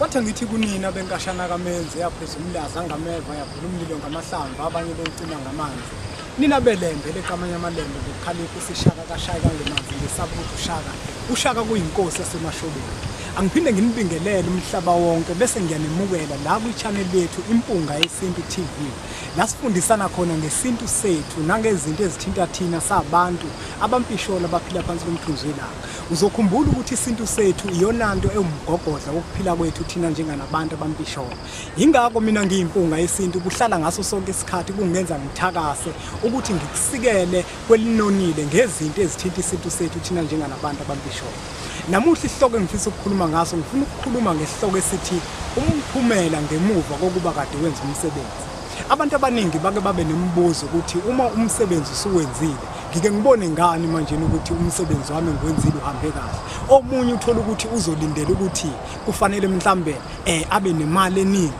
Kwathi ngithi kunina benkashana kaMenzi yapheza umlaza angameva yabhula umlilo ngamahlamvu abanye bewucima ngamanzi. Nina belembe leqamanye amalembe ngokukhalipha isishaka kashaya kangemanzi ngesaba ukuthi ushaka ushaka kuyinkosi yasemashobeni. Angiphinde nginibingelele umhlaba wonke bese ngiyanemukela la kwi-channel yethu Impunga Yesintu TV. La sifundisana khona ngesintu sethu nangezinto ezithinta thina sabantu abampisholo abaphila phansi komthunzi welanga. Uzokhumbula ukuthi isintu sethu iyonanto ewumgogodla wokuphila kwethu thina njenganabantu abampisholo. Yingakho mina ngiyimpunga yesintu kuhlala ngaso sonke isikhathi kungenza ngithakase ukuthi ngikusikele kwelinonile ngezinto ezithinta isintu sethu thina njenganabantu abampisholo. Namuhla isihloko engifisa ukukhuluma ngaso, ngifuna ukukhuluma ngesihloko esithi umphumela ngemuva kokuba kade wenza umsebenzi. Abantu abaningi bake babe nemibuzo ukuthi uma umsebenzi usuwenzile, ngike ngibone ngani manje ukuthi umsebenzi wami ngiwenzile uhambe kahle. Omunye uthola ukuthi uzolindela ukuthi kufanele mhlambe abe nemali eningi.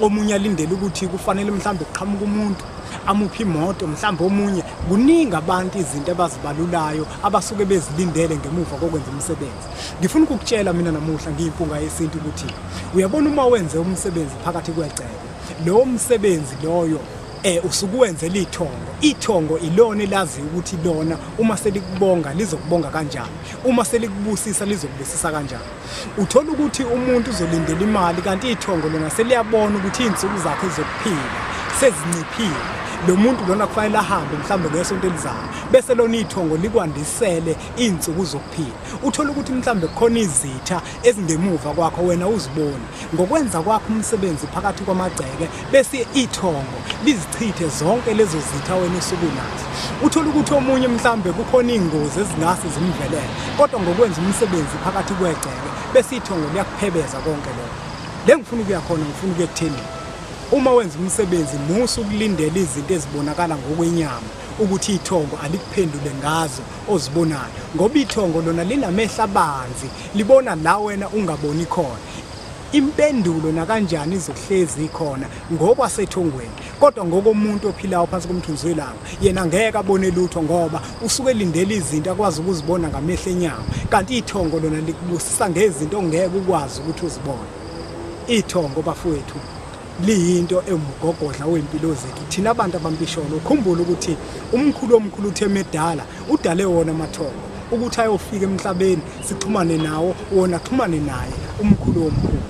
Omunye alindele ukuthi kufanele mhlambe kuqhamuke umuntu amuphe imoto, mhlambe omunye. Kuningi abantu izinto abazibalulayo abasuke bezilindele ngemuva kokwenza umsebenzi. Ngifuna ukukutshela mina namuhla ngiyimpunga yesintu ukuthi uyabona uma wenze umsebenzi phakathi kwegceke, lowo msebenzi loyo usukuwenzela ithongo. Ithongo ilona elazi ukuthi lona uma selikubonga lizokubonga kanjani, uma selikubusisa lizokubusisa kanjani. Uthola ukuthi umuntu uzolindela imali kanti ithongo lona seliyabona ukuthi izinsuku zakhe zokuphila sezinciphile. Lo muntu lona kufanele ahambe mhlawumbe ngesonto elizayo, bese lona ithongo likwandisele izinsuku zokuphila. Uthola ukuthi mhlawumbe kukhona izitha ezingemuva kwakho wena uzibone. Ngokwenza kwakho umsebenzi phakathi kwamagceke bese ithongo lizichithe zonke lezo zitha wena osuke unazo. Uthola ukuthi omunye mhlawumbe kukhona iy'ngozi ezingase zimvelele, kodwa ngokwenza umsebenzi phakathi kwegceke bese ithongo liyakuphebeza konke lokho. Le ngifuna ukuya khona, ngifuna ukuya ekutheni uma wenza umsebenzi musa ukulindela izinto ezibonakala ngokwenyama ukuthi ithongo alikuphendule ngazo ozibonayo, ngoba ithongo lona linamehlo abanzi, libona la wena ungaboni khona. Impendulo nakanjani izohlezi ikhona ngokwasethongweni, kodwa ngokomuntu ophilayo phansi komthunzi welanga yena ngeke abone lutho ngoba usuke elindele izinto akwazi ukuzibona ngamehlo enyama, kanti ithongo lona likubusisa ngezinto ongeke ukwazi ukuthi uzibone. Ithongo bafowethu liyinto ewumgogodla wempilo zethu thina abantu abampisholo. Ukhumbule ukuthi umkhulu omkhulu uThemedala udale wona amathongo ukuthi ayofika emhlabeni sixhumane nawo, wona axhumane naye umkhulu omkhulu.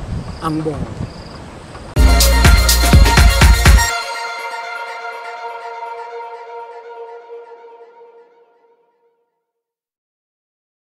Angibonge.